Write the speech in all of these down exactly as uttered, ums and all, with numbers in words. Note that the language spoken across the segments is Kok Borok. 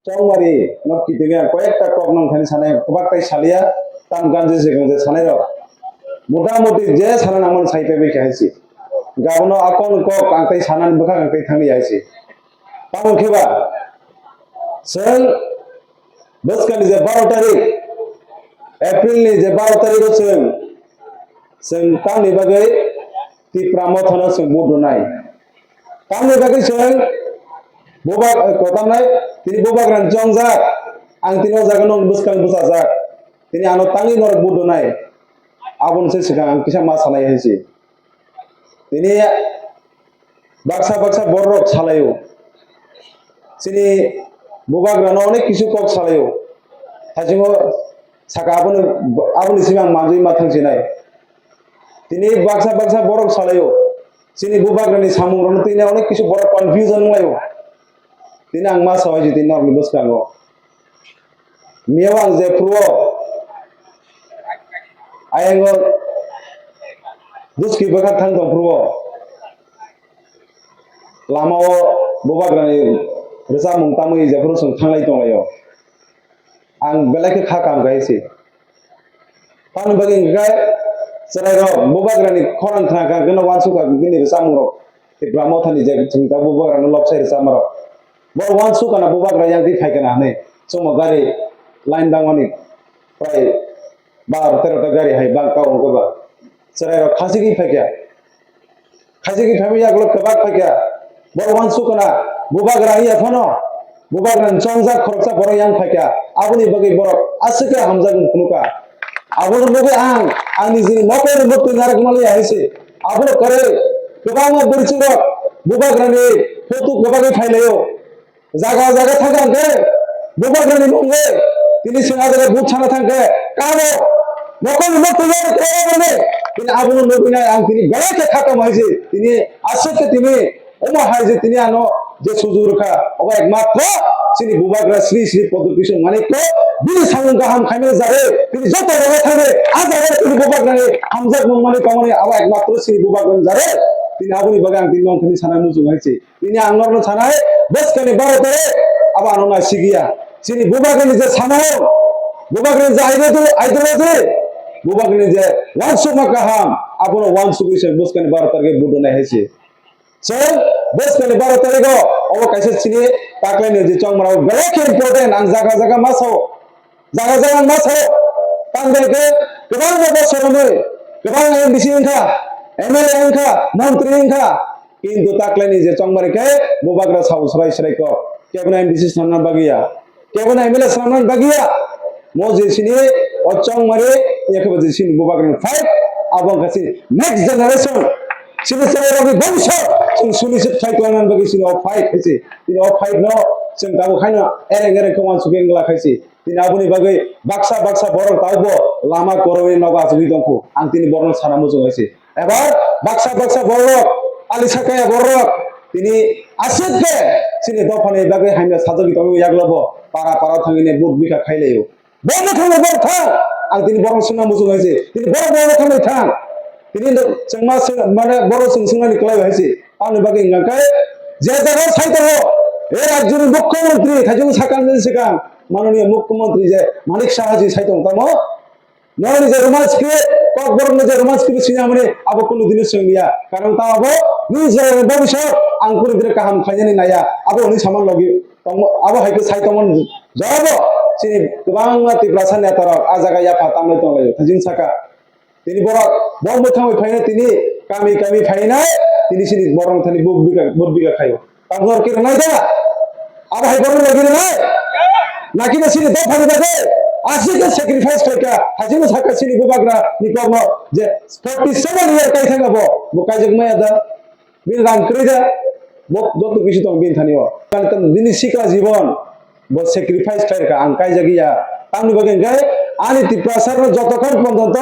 Chongmari no kitingya koyekta kok nang thani sanai kwbak tai salia tam ganji se ganji sanai rok. Mota moti je sana nangman sai pe bai khe hai si. Gabono akon kok ang tai sanan bwkha ang tai thangli hai si. Tamo khe ba chwng bwskani je baro tarik, April ni je baro tarik o chwng, chwng tamni bagwi Tipra Motha no chwng vote rwnai. Tamni bagwi chwng bubak, eh, kotamnai, tini bubagrani chongjak, ang tini o jaga no bwskang bwchajak. Tini ano tangwi norok vote rwnai. Aboni se swkang ang kisa ma sanai hai se. Tini baksa baksa borok salaio. Chini bubagrano onek kisu kok salaio. Thaisingo saka aboni, aboni simi ang manjui ma thangsinai. Tini baksa baksa borok salaio. Chini bubagrani samungrokno tini onek kisu borok confusion wnglaio. Tini ang ma sawaiji tini norokni bwskango. Miyao ang je phuru o ayango Duski bwkha thang tong phuru o lama o bubagrani rwchapmung tamwi je phuru chwng thanglai tonglaio. Ang belai khe kha kaham kha se. Tamni bagwi hwnkhe chwrairok bubagrani khorang khna kha hwnkhe no uansuk kha bini rwchapmungrok. Tipra Mothani je chwng ta bubagrano lobsai rwchapmarok. Bo uansuk kana bubagra yang twi phai kana hwnwi chwngno gari line bangmani prai baro tero ta gari hai bang kau wngkhe ba. Chwrairok khachigwi phaikha. Khachigwi phaimani yagulo kwbak phaikha. Borok uansuk kana bubagra wngya phano bubagrani chongjak khoroksa borok yang phaikha. Aboni bagwi borok aswk khe hamjakmung phunukha. Abono bagwi ang ang nijini mokol ni mwktwi narwk manliya hai se. Abono kwrwi kwbangma bwrwichwkrok bubagrani photo kwbagwi phailaio. Jaga jaga thangkha hwnkhe bubagrani mungwi tini chwng ah jaga vote sana thangkhe kabo mokolni mokol tini abono nugwi nai ang tini belai khe kha tongma hai se tini aswk khe tini omo hai je tini ano je sujuk rwkha obo ekmatro chini bubagra Sri Sri Padma Bhushan Manikya bini samung kaham khaimani jagwi tini joto jaga thangwi ah jaga tini bubagrani hamjakmung manwi tongmani abo ekmatro chini bubagrani jagwi tini aboni bagwi ang tini nongkhorni sana muchung hai se. Tini ang norokno sanai, bwskangni baro tarik abo ano naisigya. Chini bubagrani je samung, bubagrani je ideology, ideology, bubagrani je uansukma kaham, abono uansugwi se bwskangni baro tarik budo nai hai se. Chwng bwskangni baro tarigo obo kaisa chini taklaini je chongmani belai khe important ang jaga jaga ma sao. Jaga jaga ma sao. Tamni hwnkhe kwbangma bosor romwi kwbang M D C wngkha, M L A wngkha, montri wngkha. Kintu taklaini je chongmani khe bubagra sao swrai swrai kok. Kebono M D C swnamna bagwi ya. Kebono M L A swnamna bagwi ya. Mo je sini o chongmani ya khe bo je sini bubagrani fight abo wngkha sini next generation. Sini chwrairokni bongso chwng suni se fight khlaina bagwi sini o fight hai se. Sini o fight no chwng tabuk haino ereng ereng khe uansukwi wngla khai se. Tini aboni bagwi baksa baksa borok taubo lama kwrwi nogo achugwi tongkhu. Ang tini borokno sana muchung hai se. Ebar baksa baksa borok ali sakaya borok tini aswk khe chini dophani bagwi hamya sajagwi tongo, yaklobo para para thangwi ne vote bikha khailaio. Bo mwthangno borok thang. Ang tini borokno swngna muchung hai se. Tini borok borok thangwi thang. Tini chwngma swng-, mane borok chwng swngnani kwlai hai se. Aboni bagwi hwnka khe je jaga sai tongo, e rajyoni mukhyamantri, thaichung sakang ni swkang, manoniya mukhyamantri je Manik Saha ji sai tongo, tamo norokni je Roman script, Kokborokno je Roman script sini amani abo kunu dino swng liya, karon ta abo ni je bobisot ang kunu dino kaham khlainani naiya, abo hwnwi sama logi tongo, abo hai khe sai tongmani jawabo chini kwbangma Tiprasa netarok a jaga yapha tamlai tonglaio, thaichung saka. Tini borok bo mwthangwi phaina tini kami kami phaina tini sini borok thani buk bika buk bika khaio. Tabuk khe rwnai da? Abo hai borok logi rwnai? Naki na sini dophani bagwi aswk khe sacrifice khlaikha. Hajino sakha sini bubagra ni kokno je forty seven year kai thangkha bo. Bo kaijak maya da? Bini rang kwrwi da? Bo joto kisu tong bini thani o. Kan tam bini sikla jibon. Bo sacrifice khlai rwkha, ang kaijagwi ya. Tamni bagwi hwnkhe ani Tiprasarno jotokhon porjonto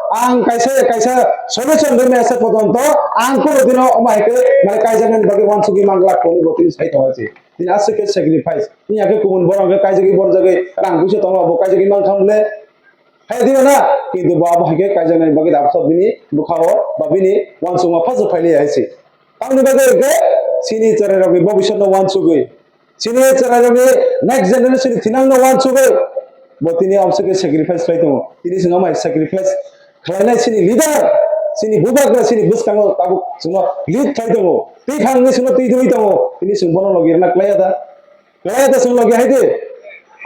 ang kaisa ya kaisa solution rwmaya se porjonto ang kunu dino omo hai khe mane kaijaknani bagwi uansugwi manglak hwnwi bo tini sai tongo se. Tini aswk khe sacrifice. Tini hakhe kubun borok hwnkhe kaijagwi borjagwi rang puisa tongo, bo kaijagwi mankha mole. Phai diyo na, kintu bo abo hai khe kaijaknai bagwi abotha bini bwkhao ba bini uansukma phasuk phailiya hai se. Tamni bagwi hwnkhe chini chwrairokni bobiswtno uansugwi, chini chwrairokni next generation ni thinangno uansugwi bo tini abose khe sacrifice khlai tongo. Tini chwng amai sacrifice khlainai chini leader, chini bubagra, chini bwskango tabuk chwngno lead khlai tongo. Tei phangni chwngno twi dwi tongo. Tini chwng bono logi rwna klaiya da? Kaya da chwng logi hai di.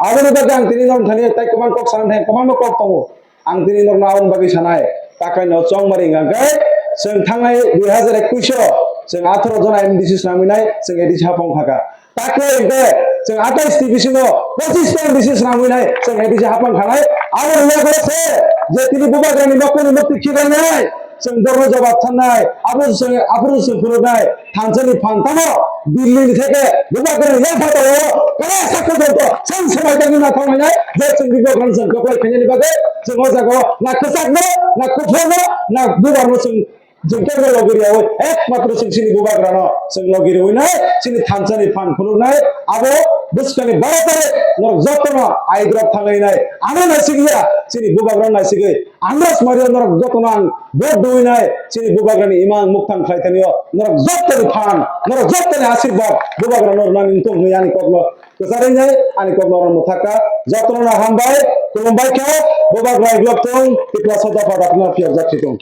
Aboni bagwi ang tini norok thani tai kwbang kok sana thai, kwbangma kok tongo. Ang tini norokno aboni bagwi sanai. Takai no chongmari hwnka khe chwng thangnai dui hazar ekwis o chwng atharo jona M D C swnamwi nai chwng A D C hapang thaka. Takai hwnkhe chwng atais T V C no pochis ta M D C swnamwi nai chwng A D C hapang khanai. Aboni loge se je tini bubagrani nokni mukti khibainai. Chwng borno jawab sanai, abo chwng, aphuru chwng phunuknai, thansani phan tamo, Delhi ni theke, bubagrani yang phataro, kaya sakha jongko, chwng samai tangwi nathok nainai, je chwng bubagrani chwng koklai khainani bagwi, chwng o jaga o na kwchakno, na kuphurno, na bubarno chwng, chwng kebo logi riyawi, ekmatro chwng chini bubagrano chwng logi riwi nai, chini thansani phan phunuknai, abo bwskangni baro tarik norok jotono aidrap thangwi nai, ano naisikya, chini bubagrano naisigwi, Andras Mario norok jotono ang vote duinai, chini bubagrani imang mukthang khlai tanio, norok jotoni phan, norok jotoni asirwad, bubagra norok nani wngtong hwnwi ani kokno kwcharwi nai, ani kokno oro mwthaka, jotono hambai, khulumbai khe, bubagra iglok thung, tikla soda pada phiyok jak thung.